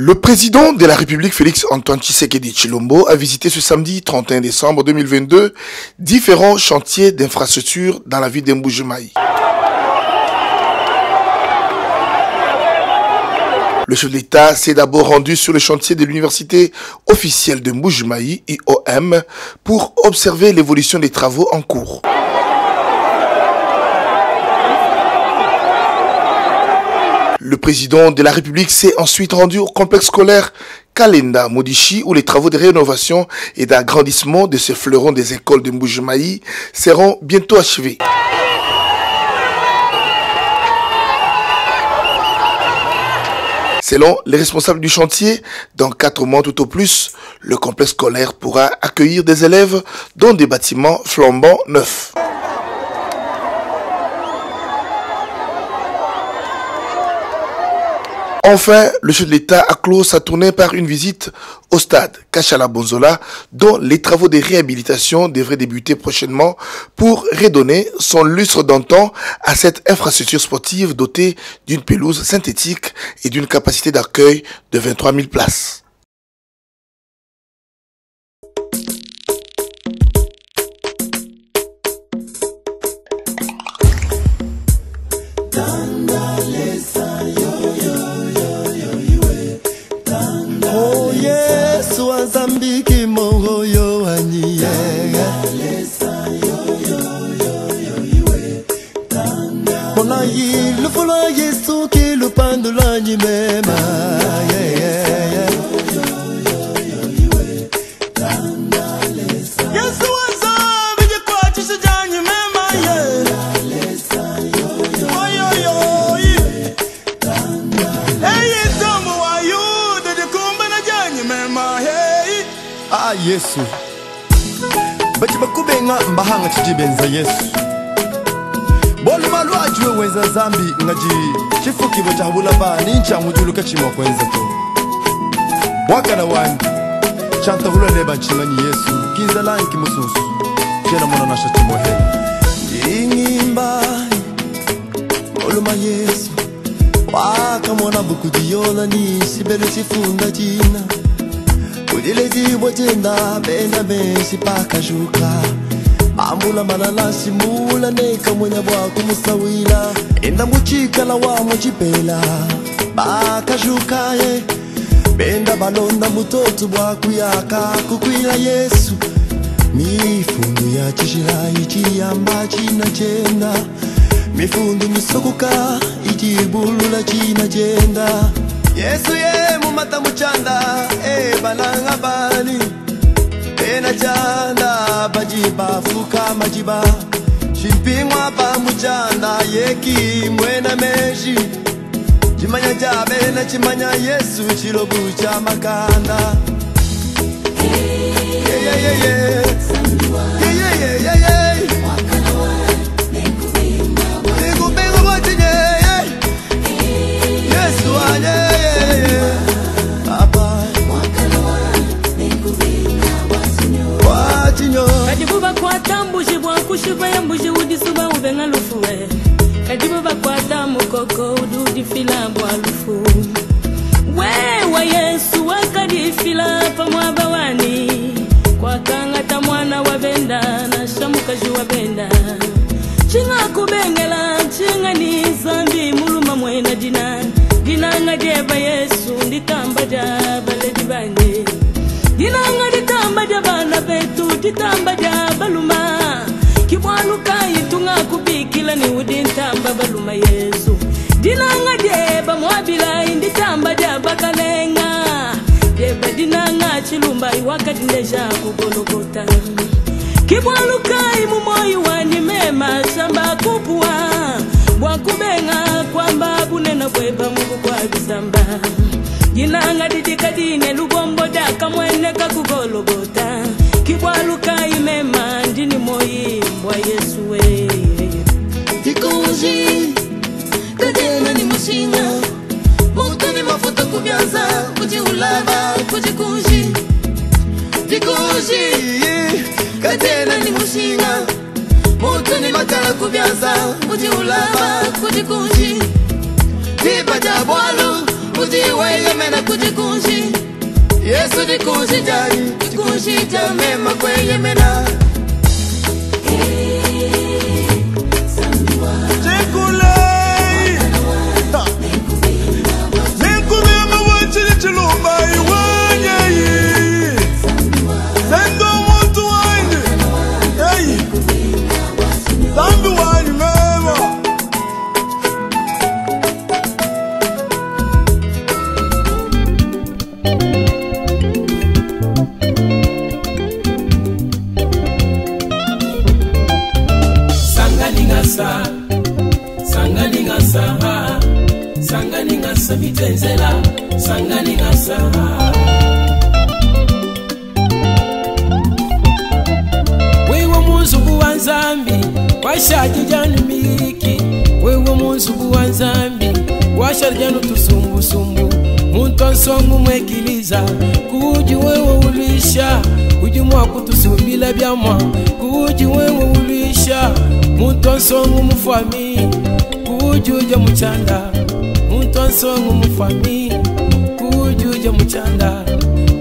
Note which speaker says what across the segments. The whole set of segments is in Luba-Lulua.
Speaker 1: Le président de la République Félix Antoine Tshisekedi Tshilombo a visité ce samedi 31 décembre 2022 différents chantiers d'infrastructures dans la ville de Mbuji-Mayi. Le chef de l'État s'est d'abord rendu sur le chantier de l'université officielle de Mbuji-Mayi, IOM, pour observer l'évolution des travaux en cours. Le président de la République s'est ensuite rendu au complexe scolaire Kalenda Modishi où les travaux de rénovation et d'agrandissement de ce fleuron des écoles de Mbuji-Mayi seront bientôt achevés. Selon les responsables du chantier, dans 4 mois tout au plus, le complexe scolaire pourra accueillir des élèves dans des bâtiments flambant neufs. Enfin, le chef de l'État a clos sa tournée par une visite au stade Kashala Bonzola, dont les travaux de réhabilitation devraient débuter prochainement pour redonner son lustre d'antan à cette infrastructure sportive dotée d'une pelouse synthétique et d'une capacité d'accueil de 23 000 places.
Speaker 2: Yesu baci bakubenga mbahanga cijibenza Yesu boluma lwajiwe wenza zambi ngaji chifukibo cha bulaba nincha mujuluka chimwa kwenza to wakana wani chantahula neba nchinganyi Yesu kinzala nkimususu chena mona nasha chimohe
Speaker 3: ingimba boluma Yesu wakamona bukudiola ni sibele chifunda china Udilezi wajenda benda meshi pakajuka Ambula malala simula neka mwenya bwa kumusawila Enda muchikala wa muchipela Bakajuka ye Benda balonda mutoto bwa kuyaka kukwila Yesu Mifundu ya chishila ichiyamba china chenda Mifundu misokuka ichibulula china chenda
Speaker 2: Yesu ye mumata muchanda e balanga bani ena chanda bajiba fuka majiba shimpingwa pa muchanda yeki mwena meji chimanya chabe na chimanya Yesu chilobu cha makanda yeah yeah yeah yeah yeah yeah yeah yeah Yesu anye
Speaker 4: Kadibu bakwata mbuji bwa kushiba ya mbuji udisuba ubenga lufuwe Kadibu bakwata mukoko ududifila bwa lufu Wewe Yesu wakadifila pamwa bawani Kwa kangata mwana wa benda na shamukaji wa benda Chinga kubengela chinga ni zambi muluma mwena dina Dinanga jeba Yesu nditamba jaba ledi banye Dinanga ditamba jaba na betu ditamba jaba luma Kibwaluka itunga kubikila ni udintamba baluma Yesu Dinanga jeba mwabila inditamba jaba kalenga Jeba dinanga chilumba iwakadindeja kugologota Kibwaluka imumoyo wani mema shamba kupua Bwakubenga kwamba bunena bweba mungu kwa bisamba Jinanga didikadine lubombo daka mwene kakugologota Kibwaluka imema ndini moyi mbwa Yesu we
Speaker 3: Dikonji kadena ni mushinga Mutu ni mafuta kubyanza kujiulaba kujikunji Dikonji kadena ni mushinga Mutu ni matala kubyanza kujiulaba kujikunji Diba jabwalu Udi weyemena kudikunji Yesu dikunji jani dikunji ja mema kweyemena.
Speaker 5: Nsongo mufwami kujuja muchanda. Muntu nsongo mufwami kujuja muchanda.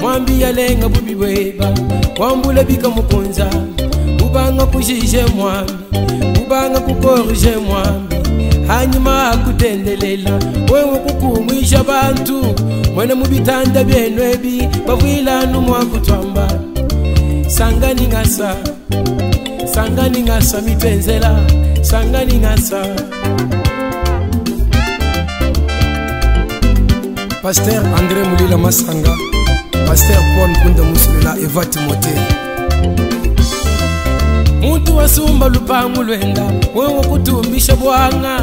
Speaker 5: Mwambi yalenga bubi bweba wambula bika mukunza. Ubanga kujije mwambi ubanga kukorije mwambi. Hanyuma akutendelela wewe kukumwisha bantu. Mwene mubitanda byenu ebi bavwila numwakutwamba. Sangani ngasa sangani ngasa mitenzela sangani ngasa.
Speaker 6: Pasteur André Mulila Masanga, Pasteur Paul Nkunda Musulela Eva Timothée.
Speaker 5: Muntu wasumba lupangu lwenda wewe kutumbisha bwanga.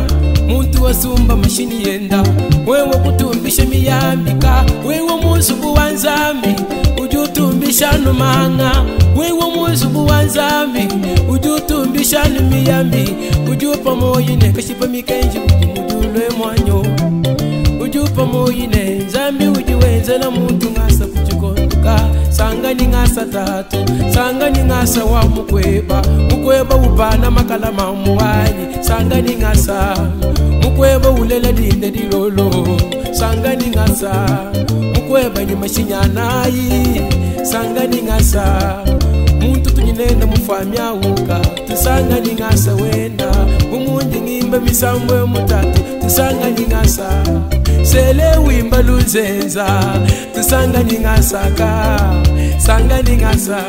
Speaker 5: Muntu wasumba mashini yenda wewe kutumbisha miyambika. Wewe muzubu wa Nzambi ujutumbisha numanga. Wewe muzubu wa Nzambi ujutumbisha numiyambi. Ujupa moyine kashipa mikenji ujimudulwe mwanyo. Ujupa moyine Nzambi ujiwenzela muntu ngasa kuchikonduka. Sangani ngasa tatu sangani ngasa wa mukweba. Mukweba upana makala mamuwanyi sangani ngasa mukweba ulela dinde dilolo. Sangani ngasa mukweba ni mashinyanayi sangani ngasa muntu tunyinenda mufamya uka. Tusangani ngasa wenda umundi ngimba misambwe mutatu. Tusangani ngasa sele wimba luzenza. Tusangani ngasaka sangani ngasa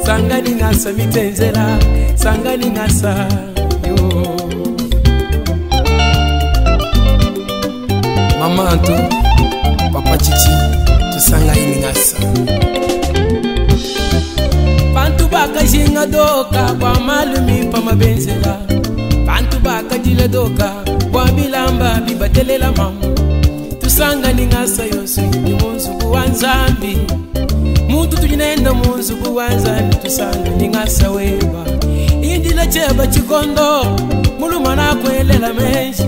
Speaker 5: sangani ngasa mitenzela sangani ngasa yo.
Speaker 6: Mama Anto, Papa Chichi, tusangani ngasa.
Speaker 5: Bantu bakajinga doka kwa malumi pa mabenzela. Bantu bakajila doka kwa bilamba bibatelela mamu. Tusangani ngasa yosu ni munzuku wa Nzambi. Muntu tujinenda munzuku wa Nzambi tusangani ngasa weba. Indila cheba chikondo muluma na kwelela menji.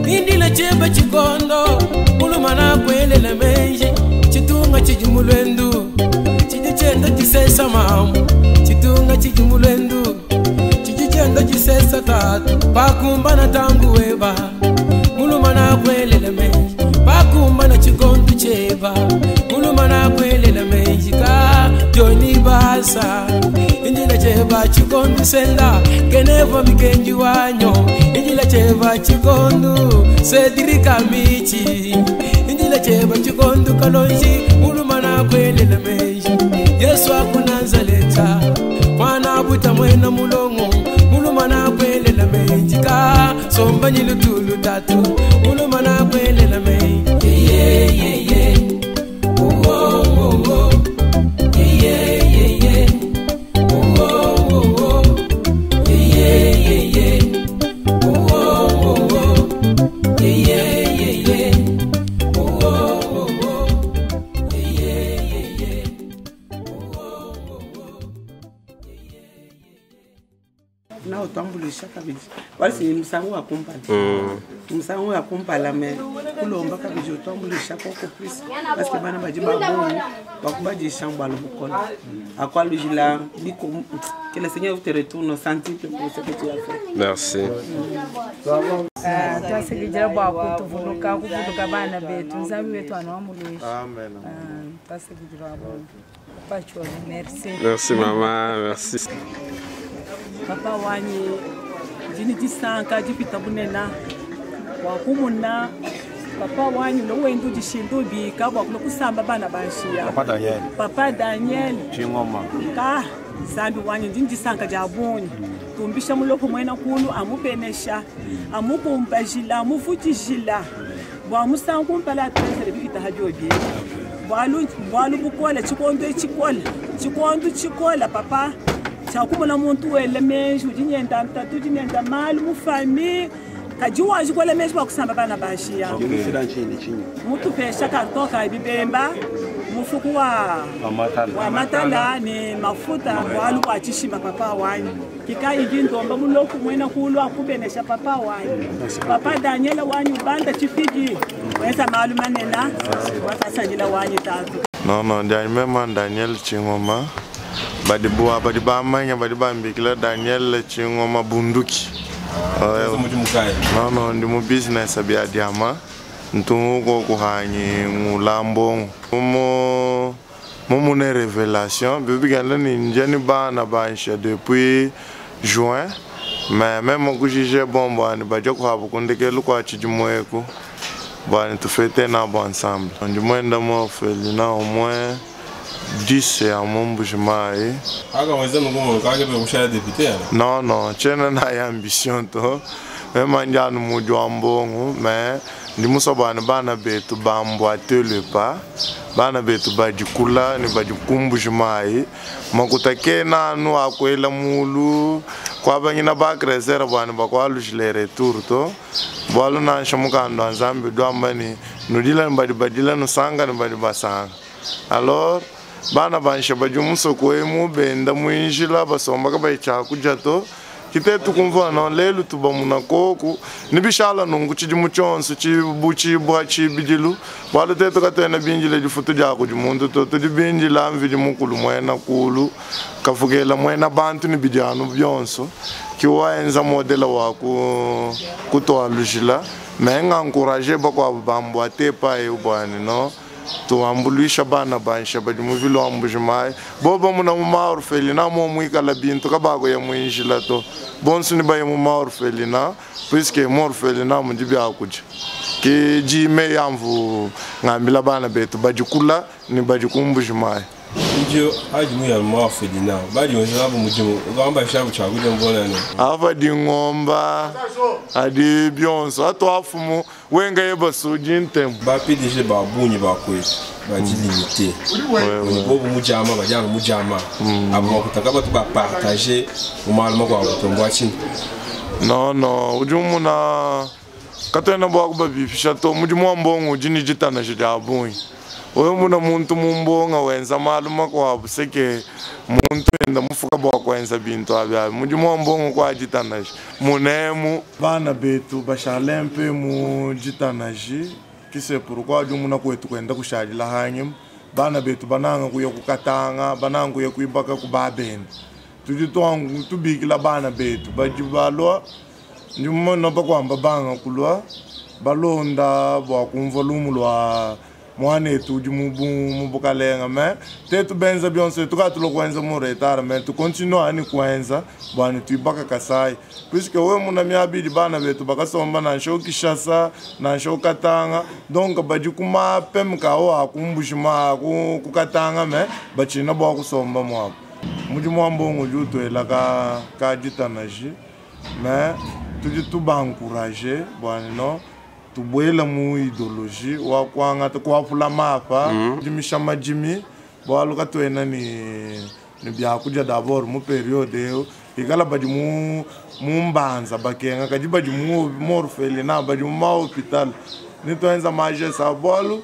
Speaker 5: Indila cheba chikondo muluma na kwelela menji. Chitunga chijimulwendu chijichenda chisesa mamu. Chitunga chijimulwendu chijichenda chisesa tatu. Pakumbana tangu weba muluma na kwelela menji. Pakumbana chikondu cheba muluma na kwelela menji. Ka Johnny Basa indila cheba chikondu senda keneva mikenji wanyo. Indila cheba chikondu Cedric Michi indila cheba chikondu kalonji muluma na kwelela menji. Yesu akunanzaleta mwana buta mwena mulongo muluma na kwelela menji. Ka somba nyilutulu tatu muluma na kwelela menji. Yeah yeah yeah oh oh oh yeah yeah yeah oh oh oh yeah yeah yeah oh oh oh yeah yeah yeah oh oh oh yeah yeah yeah oh oh oh.
Speaker 7: Na utambulisha kabidi wali musango wa kumpala musango wa kumpala me kulomba kabidi utambulisha koko plus parce que bana baji babongo bakubajisha mbalo bukola akwalujila biko que le Seigneur te retourne au centuple pour ce que tu as fait.
Speaker 8: Merci. Ah, twasikijira bwa kutuvuluka kuvuluka bana betu nzambi wetu anawamuluisha
Speaker 9: Amen.
Speaker 8: Ah, twasikijira abo pachoni merci
Speaker 10: Merci maman, merci.
Speaker 11: Papa wanyi ndini disanka dipita bunena wakumuna papa wanyi lowenda udishinda ubika bwakula kusamba bana banshiya
Speaker 12: Papa Daniel.
Speaker 11: Papa Daniel
Speaker 12: Chingoma.
Speaker 11: Ka nzambi wanyi ndini disanka dia bungi tumbisha mulopo mwena kulu amupenesha amukumbajila amuvudijila bwa musangu mpala atwenzele bipita habyobye bwalu bwalu bukola chikondo echikola chikondo chikola papa chakumona muntu wele menji udi nyenda ntatu udi nyenda malu mufami kadi waji kola menji bwakusamba bana bashiya mutupesha karton ka bibemba mufuku wa wa matala ni mafuta bwalu bwa chishima papa wanyi kikayi ndomba muloku mwena kulu akubenesha papa wanyi papa Daniela wanyi ubanda chifidi wenza malu manena wakasanjila wanyi tatu.
Speaker 9: Non, non, ndiani Daniel Chingoma. Badi bua badi bamanya badi bambikila Daniel Chingoma bunduki. Non, non, ndi mu business bya diama. Ntunguko kuhanyi ngulambongo. Mumo mumune révélation bibiganda ni njani bana bansha depuis juin. Mais même kujije bombo ani baje kuhaba kundekelu kwa chijimweku. Bwana tufete nabo ensemble. Ndi mwenda mu orphelinat au moins 10 ya mu Mbuji-Mayi.
Speaker 10: Aka weza nukumo kake pe kushaya député ana.
Speaker 9: Non, non, tshena na ya ambition to. Même njanu mudi wa mbongo, mais ndi musobana bana betu bamboate le pas. Bana betu badikula ni badi ku Mbuji-Mayi. Makuta kena anu akwela mulu kwabangina bakresera bwana bakwalujile retour to. Bwalu nansha mukando wa Nzambi dwamba ni nudila ni badi badila nusanga ni badi basanga. Alors bana bansha badi musoko emu benda mwinjila basombaka baichakuja to. Kitetu kumva no lelu tuba munakoku nibishala nungu chidi muchonso chibuchi bwa chibidilu bwalu tetu katena binjile difutu jako dimuntu to tudi binjila mvidi mukulu mwena kulu kafukela mwena bantu ni bijanu byonso kiwaenza modela wa ku kutwalujila me nga encourager bakwa bambu atepa e bwani no tuambuluisha bana bansha badi muvilo wa Mbuji-Mayi boba muna mu maorphelinat mo mwikala bintu kabako ya mwinjila to bonso ni baye mu maorphelinat puisque mu orphelinat mudi byakuja ke jime yamvu ngambila bana betu badikula ni badi ku Mbuji-Mayi.
Speaker 10: Ndio haji mu ya maorphelinat badi weza abo mujimu ugamba shabu chakuja mbona ne
Speaker 9: ava di ngomba adi byonso atwafumu wenga yebasuji ntemu
Speaker 10: ba PDG ba bunyi ba kwetu ba di limité bobu mujama bajana mujama abo bakutaka batu ba partager umaluma kwa kutombwa chini.
Speaker 9: Non, non, udi muna katwena bwa kubabifisha to mudimu wa mbongo udi ni jitana jidi bunyi. Oyo muna muntu mumbonga wenza maluma kwa buseke muntu enda mufuka bwa kwenza bintu abya mudimu wa mbongo kwa jitanaji munemu bana betu bashalempe mu jitanaji kise pourquoi udi muna kwetu kwenda kushalila hanyuma bana betu bananga kuya kukatanga bananga kuya kuibaka kubabenda tudi twangu tubikila bana betu badi balwa ndi mona bakwamba banga kulwa balonda bwa kumva lumu lwa mwanetu udi mubukalenga me tetu benza byonse tukatula kwenza mu retard me tukontinue ani kwenza bwani tuibaka Kasai puisque we muna myabili bana betu bakasomba nansha Kinshasa nansha Katanga donc badi kumapemka o aku Mbuji-Mayi aku kukatanga me bachina bwa kusomba mwabo mudimu wa mbongo udi utwela ka ka ditanaji me tudi tuba encourager bwani no tubwela mu idéologie wa kwangata kwapula mapa dimisha majimi bwalu katwena ni ni byakuja d'abord mu période eyo ikala badi mu mumbanza bakenga kadi badi mu orphelinat badi mu mahôpital ni twenza majesa bwalu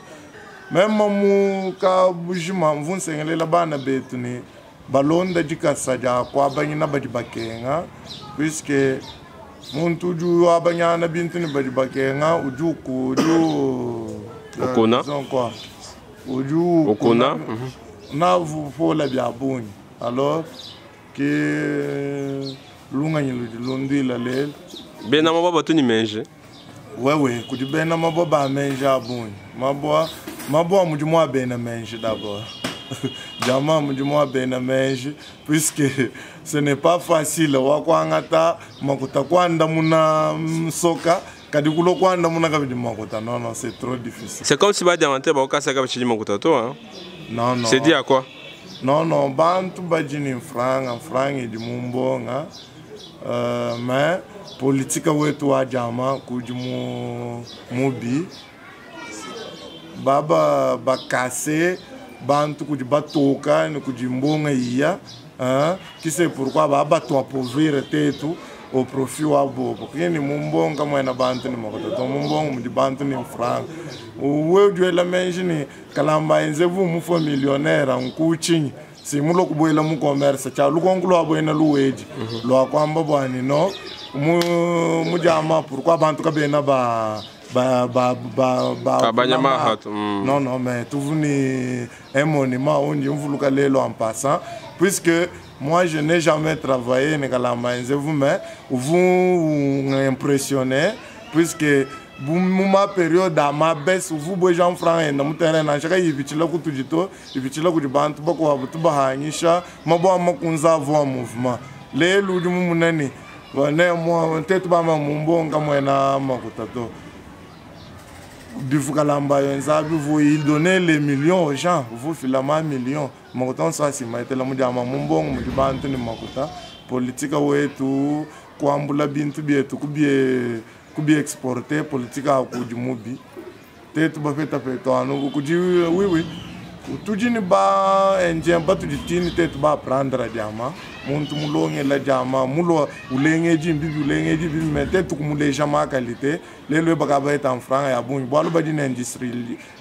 Speaker 9: meme mu ka bujima mvunsengelela bana betu ni balonda dikasa dia kwabanyina badi bakenga puisque muntu udi wabanyana bintu ni badi bakenga udi udi
Speaker 10: Ukuna.
Speaker 9: disons quoi udi
Speaker 10: Ukuna.
Speaker 9: Na vufola bya bungi alors ke lunganyi ludi lundila lelo
Speaker 10: bena mo baba tuni menje.
Speaker 9: Wewe kudi bena mabua ba menji a bungi. Mabua mabua mudimu wa bena menji d'abord. Diamant mudimu wa bena menji puisque ce n'est pas facile wa kuangata makuta kuandamuna nsoka kadi kulua kuandamuna kabidi makuta non non c'est trop difficile.
Speaker 10: C'est comme si ba diamantaire bakokasaka batshidi makuta to hein.
Speaker 9: Non non.
Speaker 10: C'est dit à quoi?
Speaker 9: Non non bantu badi ne mfranga mfranga idi mu mbonga mais politika wetu wa diamant kudi mu mubi baba bakase bantu kudi batoka ne kudi mbonga iya hein? Qui c'est pourquoi baba tuappauvrir tetu au profit wa bobo kini mumbonga mwena bantu ni makuta to mumbonga mudi bantu ni mfranga uwe ujuela menji ni kalamba enzevu mufo millionnaire nkuchinyi simulo kubuela mu commerce cha lukongo lwa bwena luweji lwa kwamba bwani no mu mujama pourquoi bantu kabena ba ba ba ba ba
Speaker 10: Kabanya mahato.
Speaker 9: Non non mais tuvuni un monument undi mvuluka lelo en passant puisque moi je n'ai jamais travaillé ne kalamba enzevu mais vous impressionné puisque muma période a mabes uvu bwe Jean Franc enda mutere nansha kayipichila kutujito ipichila kudi bantu bakuabu tubahanyisha mabwa makunza avua mouvement lelu udi mumunani ne mwa tetu bama mumbonga mwena makuta to bivukalamba yenza bivu il donnait les millions aux gens vous filama millions makuta onso asima etela mudiama mumbongo mudi bantu ni makuta politika wetu kuambula bintu bietu kubie kubi exporter politika akudi mubi tetu bafeta feto anu kudi oui oui tudi ni ba indien batudi tini tetu ba prendre diama muntu mulongela diama mulo ulengeji mbibi ulengeji bibi mais tetu kumuleja ma qualité lelo bakaba eta en franc ya bungi bwalu badi na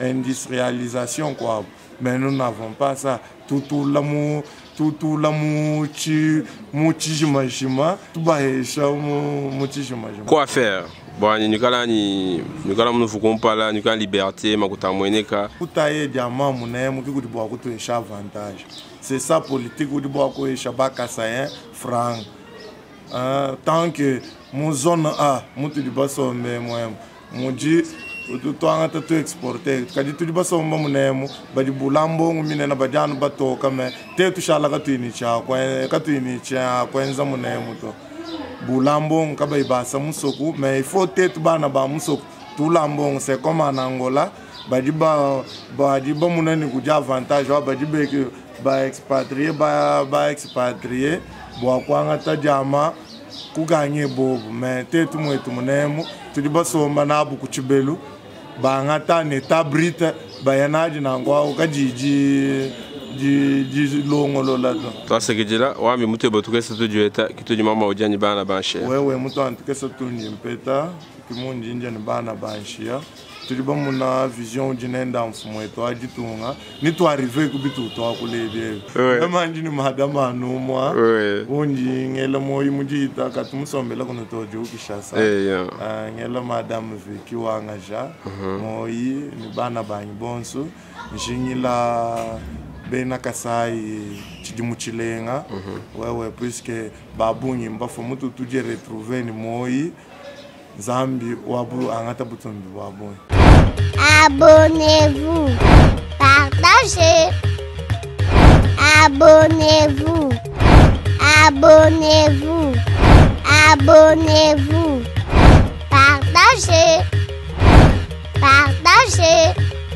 Speaker 9: industrialisation quoi mais nous n'avons pas ça tutula mu tutula mu chi mu chijimajima tubahesha mu mu chijimajima
Speaker 10: Quoi faire? Bon, nyukala ni nyukala munu kumpala nyukala liberté makuta mweneka.
Speaker 9: Kutaye diamant munemu kikudi bwa kutuesha avantage. C'est ça politique udi bwa kuesha bakasayen franc. Tant que mu zone A mutudi basombe mwemu muji twangata tu exporter kadi tudi basomba munemu badi bulambongo minena badi anu batoka me te tushala katuini cha katuini cha kwenza munemu to bulambongo kabai basa musoku mais il faut te bana ba musoku tulambongo c'est comme en Angola badi ba badi ba munani kuja avantage wa badi be ba expatrier ba expatrier bwa kwangata jama kuganye bobu mais tetu mwetu munemu tudi basomba nabu kuchibelu bangata ne tabrita bayanaji nangwa kajiji di di longolola to
Speaker 10: Twasekejela wambi mutebo tukesa tujueta kituji mama ujani bana banshia.
Speaker 9: Wewe mutu antukesa tunji mpeta kimunjinja ni bana banshia tudi bamuna vision ujinenda mfumo wetu ajitunga nitwarive kubitutu akulebye emanji ni madama anumwa unji ngela moyi mujita katumusombela kuno toji ukishasa ngela madame Vicky wangaja moyi ni bana banyi bonso njingila bena Kasai chidimu chilenga wewe puisque babungi mbafo mutu tuje retrouver ni moyi Zambi wabu angata butumbi wabungi.
Speaker 12: Abonnez-vous, partagez. Abonnez-vous, abonnez-vous, abonnez-vous, partagez, partagez.